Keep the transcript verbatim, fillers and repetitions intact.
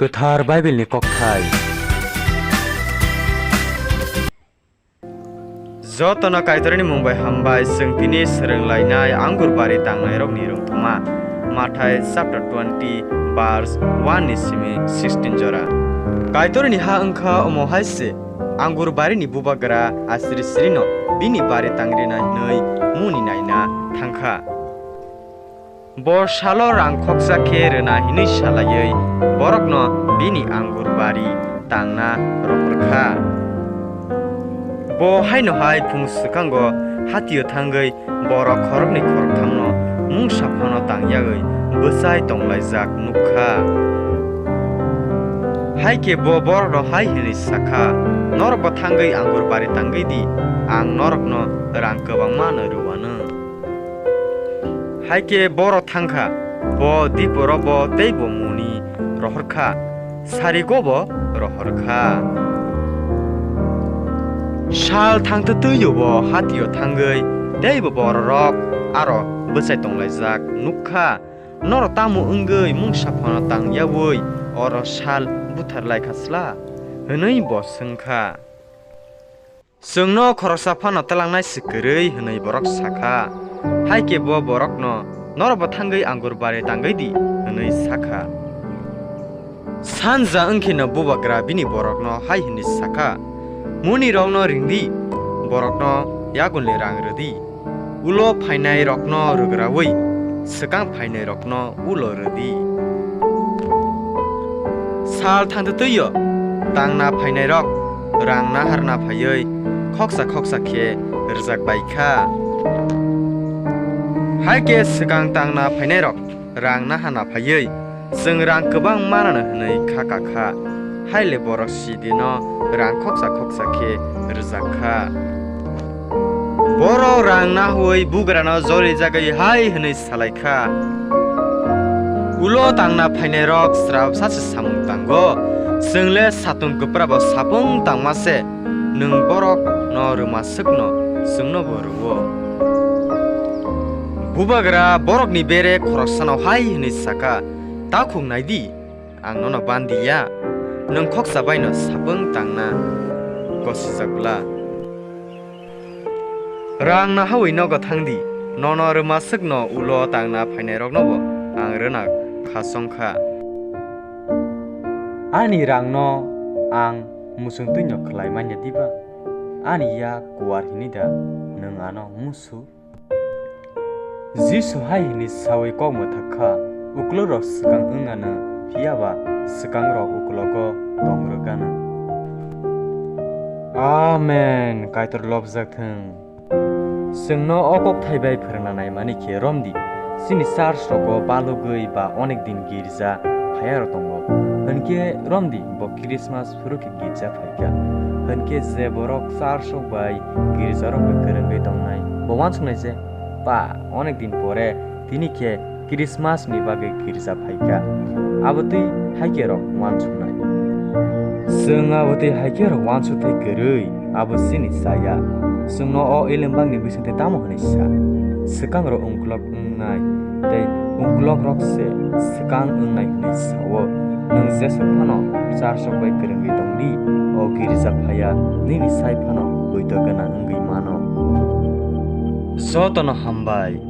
Kwthar Bible ni kokthai. Jotono Kaitorni mung bai hambai, chwng tini swrwng lainai angur bari tangnairokni rwngthoma. Mathai chapter twenty, verse one ni simi sixteen jora. Kaitorni ha wngkha omo hai se, angur barini bubagra asri srino bini bari tangrinai hwnwi muni naina thangkha. Bo salo rang khoksa khe rwna hinwi salaiwi borokno bini angur bari tangna rohor kha. Bo haino hai phung swkango hatio thangwi borok khoroknwi khoroktham no mungsa phano tang yagwi bwchai tonglaijak nuk kha. Hai khe bo borokno hai hwnwi sa kha, "Norokbo thangwi angur bari tangwi di, ang norokno rang kwbangma no rw anw." Hai khe borok thang kha, bo diporo bo teibo muni rohor kha, sarigo bo rohor kha. Sal thangtwtwi-o bo hatio thangwi teibo bororok aro bwchai tonglaijak nuk kha. "Norok tamo wngwi mungsa phano tang yaui oro sal buthar lai kha sla?" hwnwi bo swng kha. "Chwngno khoroksa phano tlangnai se kwrwi," hwnwi borok sa kha. Hai khe bo borokno, "Norokbo thangwi angur bari tangwi di," hwnwi sa kha. Sanja wng kheno bubagra bini borokno hai hwnwi sa kha, "Munirokno ring di, borokno yagunni rang rw di, ulo phainairokno rwgraui swkang phainairokno ulo rw di." Sal thangtwtwi-o tangna phainairok rang naharna phaiwi khoksa khoksa khe rwjak bai kha. Hai khe swkang tangna phainairok rang naharna phaiwi, "Chwng rang kwbang manano," hwnwi kha ka kha. Haile borok sidino rang khoksa khoksa khe rwjak kha. Borok rang naharwi bugrano jolijagwi hai hwnwi salai kha, "Ulo tangna phainairok srapsa se samung tango, chwng le satung kwprabo sapung tangma se, nwng borokno rwma swkno chwngnobo rwo." Bubagra borokni bere khoroksano hai hwnwi sa kha, "Takhuk nai di, ang nono bandi ya, nwng khoksa bai'-no sapung tangna gosijak bla. Rang naharwi nogo thang di, nono rwma swkno ulo tangna phainairoknobo ang rwna khasong kha. Ani rangno ang muchung twi'-no khlai man ya diba? Ani yak kuar hini da nwng ano musu?" Jisu hai hwnwi saui kok mwthak kha, "Uklorok swkang wng anw, phiya ba swkangrok uklogo tong rwk anw." Amen. Kaitor lobjak thung. Chwngno o kokthai bai phrwngna naimani khe romdi, chini church rogo balugwi ba onek din girja phaiya rok tongo. Hwnkhe romdi, bo Christmas phuru khe girja phaikha. Hwnkhe je borok church rok bai girja rok bai kwrwngwi tongnai, bo uansuknai je, "Pa, onek din pore tini khe Christmas ni bagwi girja phaikha." Abo twi hai khe rok uansuknai. Chwng abo twi hai khe rok uansuk thai kwrwi, abo chini chaya. Chwngno o elembang ni bisingtwi tamo hwnwi sa? Swkang rok ungkulok wngnai tei ungkulok rok se swkang wngnai hwnwi sao. Nwng jeswk phano church rok bai kwrwngwi tong di, o girja phaiya nini sai phano poito gana wngwi mano. Jotono hambai.